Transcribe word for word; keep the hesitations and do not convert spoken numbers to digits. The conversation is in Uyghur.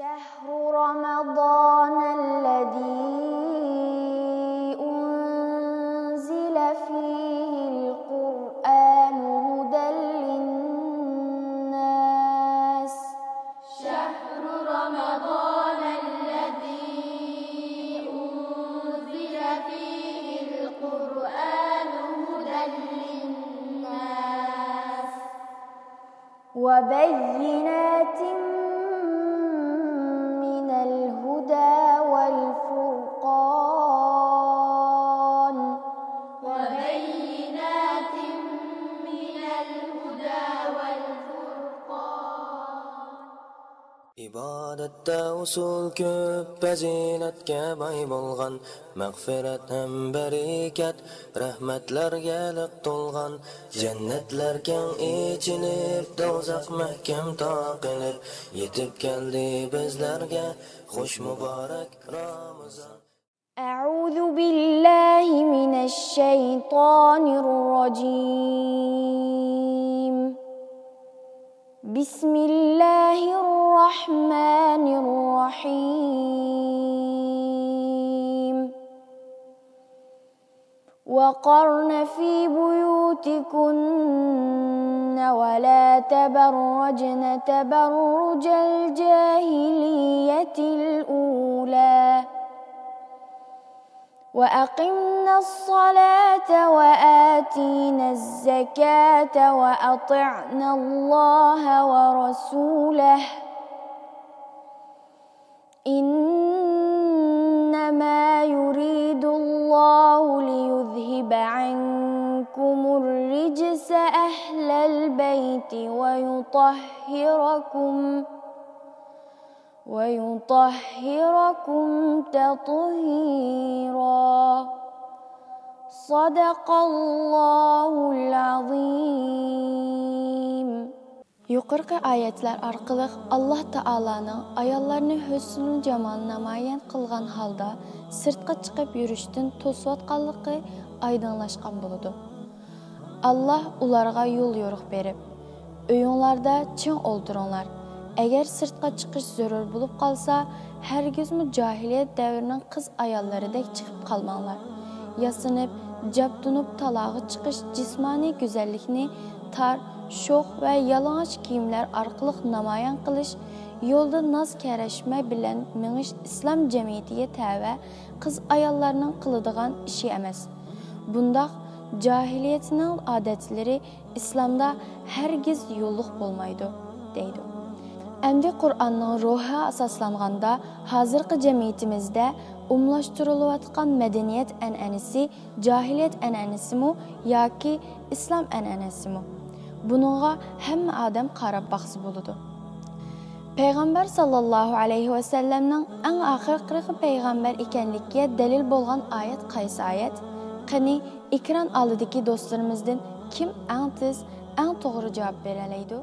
شهر رمضان الذي أنزل فيه القرآن هدى للناس. شهر رمضان الذي أنزل فيه القرآن هدى للناس. وبينات من الهدى والفرقان. وبينات من الهدى والفرقان. ئىبادەتتە ئۇسۇل كۆپ، پەزىلەتكە باي بولغان، مەغپىرەت ھەم بەرىكەت، رەھمەتلەرگە لىق تولغان، جەننەتلەر كەڭ ئېچىلىپ، دوزاخ مەھكەم تاقىلىپ، يېتىپ كەلدى بىزلەرگە خۇش مۇبارەك رامىزان. أعوذ بالله من الشيطان الرجيم. بسم الله الرحمن الرحيم. وقرن في بيوتكن ولا تبرجن تبرج الجاهلية الأولى وأقمن الصلاة وآتين الزكاة وأطعن الله ورسوله إنما يريد الله ليذهب عنكم الرجس أهل البيت ويطهركم ويطهركم تطهيرا. صدق الله العظيم. يۇقىرىقى ئايەتلەر ئارقىلىق ئاللاھ تائالانىڭ ئاياللارنى ھۆسنۇل جامال نامايان قىلغان ھالدا سىرتقا چىقىپ يۈرۈشتىن توسۇۋاتقانلىقى ئايدىڭلاشقان بولىدۇ. ئاللاھ ئۇلارغا يول يورۇق بېرىپ، ئۆيۈڭلاردا چىڭ ئولتۇرۇڭلار. ئەگەر سىرتقا چىقىش زۆرۈر بولۇپ قالسا، ھەرگىزمۇ جاھىلىيەت دەۋرىنىڭ قىز ئاياللىرىدەك چىقىپ قالماڭلار. ياسىنىپ، جاپتۇنۇپ تالاغا چىقىش، جىسمانىي گۈزەللىكنى تار، شوخ ۋە يالىڭاچ كىيىملەر ئارقىلىق نامايان قىلىش، يولدا ناز-كەرەشمە بىلەن مېڭىش ئىسلام جەمئىيىتىگە تەۋە قىز ئاياللارنىڭ قىلىدىغان ئىشى ئەمەس. بۇنداق جاھىلىيەتنىڭ ئادەتلىرى ئىسلامدا ھەرگىز يوللۇق بولمايدۇ، دەيدۇ. ئەمدى قۇرئاننىڭ روھىغا ئاساسلانغاندا، ھازىرقى جەمئىيىتىمىزدە ئومۇملاشتۇرۇلۇۋاتقان مەدەنىيەت ئەنئەنىسى جاھىلىيەت ئەنئەنىسىمۇ ياكى ئىسلام ئەنئەنىسىمۇ؟ بۇنىڭغا ھەممە ئادەم قاراپ باقسا بولىدۇ. پەيغەمبەر ساللاللاھۇ ئەلەيھى ۋەسەللەمنىڭ ئەڭ ئاخىرقى پەيغەمبەر ئىكەنلىكىگە دەلىل بولغان ئايەت قايسى ئايەت؟ قېنى، ئېكران ئالدىدىكى دوستلىرىمىزدىن كىم ئەڭ تېز، ئەڭ توغرا جاۋاب بېرەلەيدۇ؟